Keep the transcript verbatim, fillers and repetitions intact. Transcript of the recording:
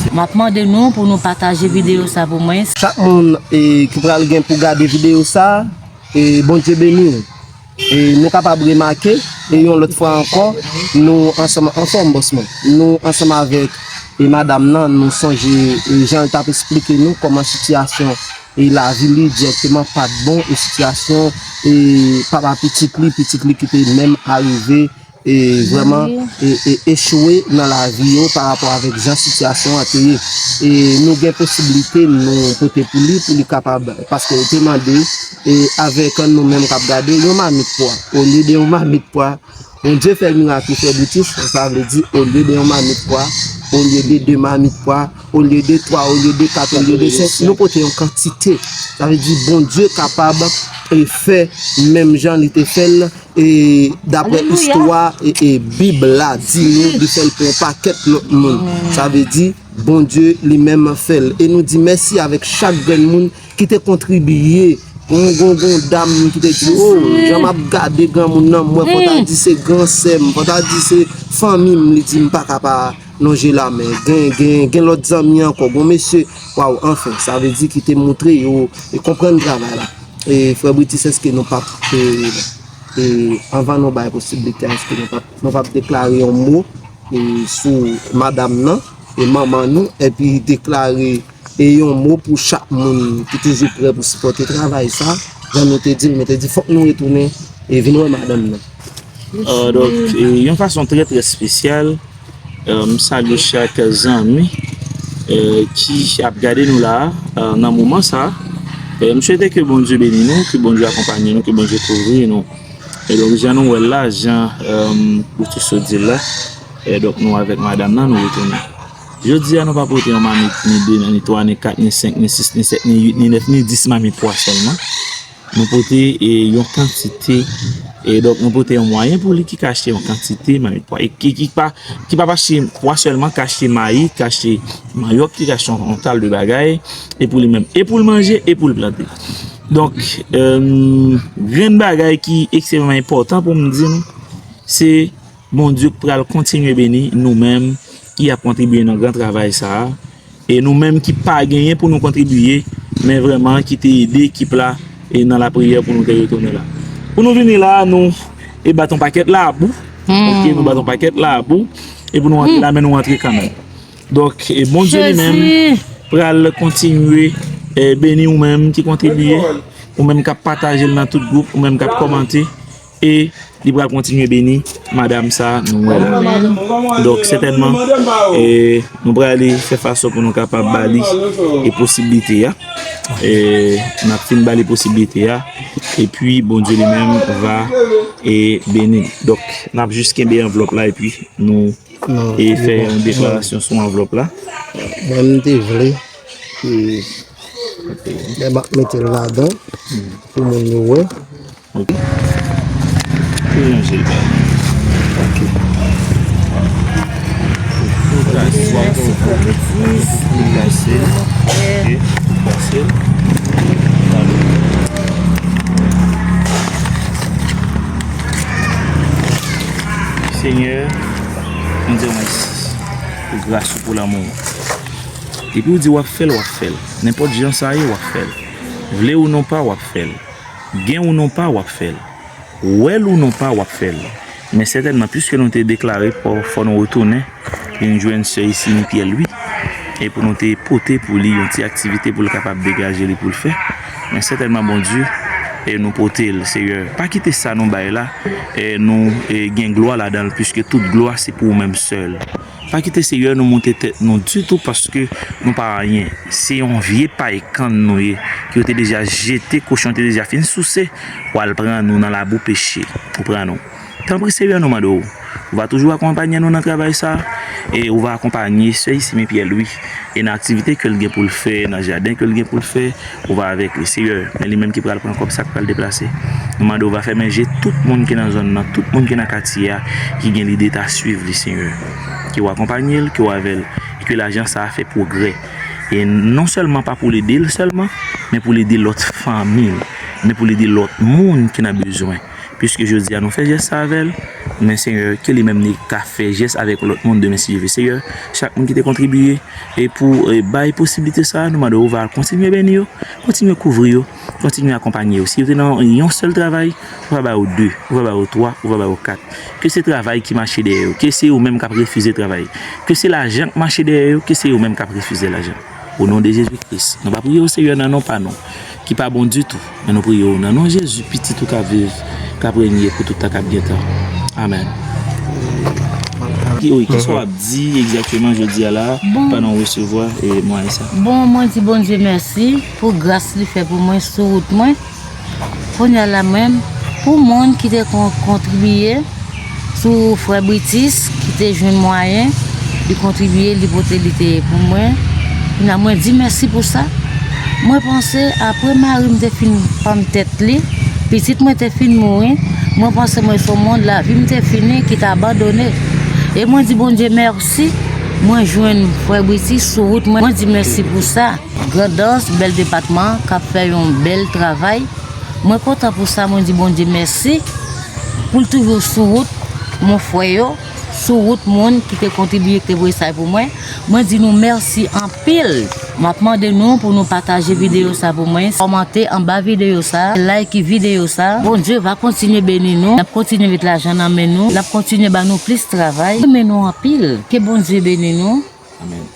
M ap mande nou pou nou pataje videyo sa pou mwen. Chak moun, e, ki pral gen pou gade videyo sa, e, Bondye beni w. E, nou kapab remake, e, yon lòt fwa ankò, nou ansanm, anfòm, bòs mwen. Nou ansanm avèk, e, madanm nan, nou sonje, e, jan l t ap esplike nou kòman sitiyasyon, e, lavi li dirèkteman pa t bon, e sitiyasyon, e, papa pitit li, pitit li ki te menm arive, e, vrèman, e, e, echwe nan lavi yo pa rapò avèk jan sitiyasyon an te ye. E nou gen posiblite nou pote pou li, pou li kapab, paske yo te mande, e, avèk nou menm k ap gade, yon mamit pwa. Olye de yon mamit pwa, Bondye fè mirak li, frè Britis, sa vle di, olye de yon mamit pwa, olye de de mamit pwa, olye de twa, olye de kat, olye de senk, nou pote yon kantite. Sa vle di, Bondye kapab, e, fè menm jan li te fè l, e, daprè istwa, e, e, Bib la di nou, li fè l pou yon pakèt lòt moun. Sa vle di, Bondye li menm fè l. E nou di mèsi avèk chak grenn moun ki te kontribiye. Gon, gon, gon dam ki te di, "O, jan m ap gade granmoun nan, m wè fò ta di se gran sè m, fò ta di se fanmi m," li di, "M pa ka pa lonje lamen." Gen, gen, gen lòt zanmi ankò, gon mesye, waw, anfen, sa vle di ki te montre yo, e, konprann travay la. E, frè Britis, èske nou p ap, e, e, anvan nou bay posiblite a, èske nou p ap, nou p ap deklare yon mo, e, sou madanm nan, e, manman nou, epi deklare, e, yon mo pou chak moun ki toujou prè pou sipòte travay sa, jan nou te di l, nou te di fòk nou retounen, e, vin wè madanm nan. Ah, donk, e, yon fason trè, trè espesyal, e, m salye chak zanmi, e, ki ap gade nou la, e, nan moman sa. E, m swete ke Bondye beni nou, ke Bondye akonpaye nou, ke Bondye kouvri nou. E donk, jan nou wè l la, jan, e, Brutus sot di l la, e donk, nou avèk madanm nan, nou retounen. Jodi a, nou pa pote yon mamit, ni de, ni twa, ni kat, ni senk, ni sis, ni sèt, ni uit, ni nèf, ni dis mamit pwa sèlman. Nou pote, e, yon kantite, e donk nou pote yon mwayen pou li ki ka achte yon kantite mamit pwa. E ki, ki pa, ki p ap achte pwa sèlman, ka achte mayi, ka achte manyòk, ki ka achte yon, yon tal de bagay, e pou li menm, e pou l manje, e pou l plante. Donk, e, grenn bagay ki ekstrèmman enpòtan pou m di nou, se Bondye pral kontinye beni nou menm ki ap kontribiye nan gran travay sa a, e nou menm ki pa genyen pou nou kontribiye, men vrèman ki te ede ekip la, e nan lapriyè pou nou te retounen la. Pou nou vini la, nou, e, bat yon pakèt labou. Ok, nou bat yon pakèt labou, e pou nou antre la, men nou antre kanmenm. Donk, e, Bondye li menm pral kontinye, e, beni ou menm ki kontribiye, ou menm k ap pataje l nan tout gwoup, ou menm k ap kòmante, e li pral kontinye beni madanm sa nou wè la. Donk, sètènman, e, nou prale fè fason pou nou kapab ba li, e, posiblite a. E, n ap fin ba li posiblite a, epi Bondye li menm va, e, beni l. Donk, n ap jis kenbe anvlòp la, epi nou, e, fè yon deklarasyon sou anvlòp la. Mwen, m te vle, e, lè m ap mete l ladan, pou moun yo wè. Ok. Pou ranje l ba. Ok. Ou kase. Ou kase. Ok. Ou kase. Senyè, nou di w mèsi pou gras ou, pou lanmou w. Depi w di w ap fè l, w ap fè l. Nenpòt jan sa ye, w ap fè l. Vle ou non pa, w ap fè l. Gen ou non pa, w ap fè l. Wè l ou non pa, w ap fè l. Men sètènman, piske nou te deklare fò, fò nou retounen, vin jwenn sè Isini Pyè Lwi, e pou nou te pote pou li yon ti aktivite pou l kapab degaje li pou l fè. Men sètènman, Bondye, e nou pote l, Seyè. Pa kite sa nou bay la, e nou, e gen glwa ladan l, piske tout glwa se pou ou menm sèl. Pa kite, Seyè, nou monte tèt nou ditou, paske nou pa anyen. Se yon vye pay kann nou ye, ke yo te deja jete, kochon te deja fin souse, pou al pran nou nan labou peche, pou pran nou. Tanpri, Seyè, nou mande w, ou va toujou akonpanye nou nan travay sa, e ou va akonpanye sè Isini Pyè Lwi, e nan aktivite ke l gen pou l fè, nan jaden ke l gen pou l fè, ou va avèk li, Seyè. Men li menm ki pral pran kòb sa k pral deplase. Nou mande w va fèmen je tout moun ki nan zòn nan, tout moun ki nan katye a, ki gen lide ta swiv li, Seyè. Ke w akonpanye l, ke w avè l, e ke lajan sa a fè pwogrè. E non sèlman pa pou l ede l sèlman, men pou l ede lòt fanmi l, men pou l ede lòt moun ki nan bezwen. Piske jodi a nou fè jès sa avè l, men Senyè, ke li menm li ka fè jès avèk lòt moun demen si Dye vle. Senyè, chak moun ki te kontribiye e pou e, bay posiblite sa, nou mande w va kontinye beni yo, kontinye kouvri yo, kontinye akonpanye yo. Si yo te nan yon sèl travay, ou va ba yo de, ou va ba yo twa, ou va ba yo kat. Ke se travay ki mache dèyè yo, ke se yo menm k ap refize travay, ke se lajan k mache dèyè yo, ke se yo menm k ap refize lajan. O non de Jezi Kris, nou pa priye w, Senyè, nan non pa nou, ki pa bon ditou, men nou priye w nan non Jezi, Pitit ou k ap viv, k ap renye pou tout tan k ap gen tan. Amèn. Ki, wi, kisa w ap di egzakteman jodi a la, pandan w resevwa e mwayen sa? Bon, mwen di Bondye mèsi pou gras li fè pou mwen sou wout mwen. Kounye a la menm, pou moun ki te kon- kontribiye, sou frè Britis ki te jwenn mwayen, li kontribiye, li pote, li te ye pou mwen. Kounye a mwen di mèsi pou sa. Mwen panse apre mari m te fin pann tèt li, pitit mwen te fin mouri, mwen panse mwen sou mond lavi m te fini, ki te abandone. E mwen di Bondye mèsi, mwen jwenn frè Britis sou wout mwen, mwen di mèsi pou sa. Grandans, bèl depatman, k ap fè yon bèl travay. Mwen kontan pou sa, mwen di Bondye mèsi pou l toujou sou wout mon frè yo, sou wout moun ki te kontribiye, ki te voye sa pou mwen. Mwen di nou mèsi anpil. M ap mande nou pou nou pataje videyo sa pou mwen, kòmante anba videyo sa, like videyo sa. Bondye va kontinye beni nou, l ap kontinye met lajan nan men nou, l ap kontinye ba nou plis travay. Renmen nou anpil. Ke Bondye beni nou. Amèn.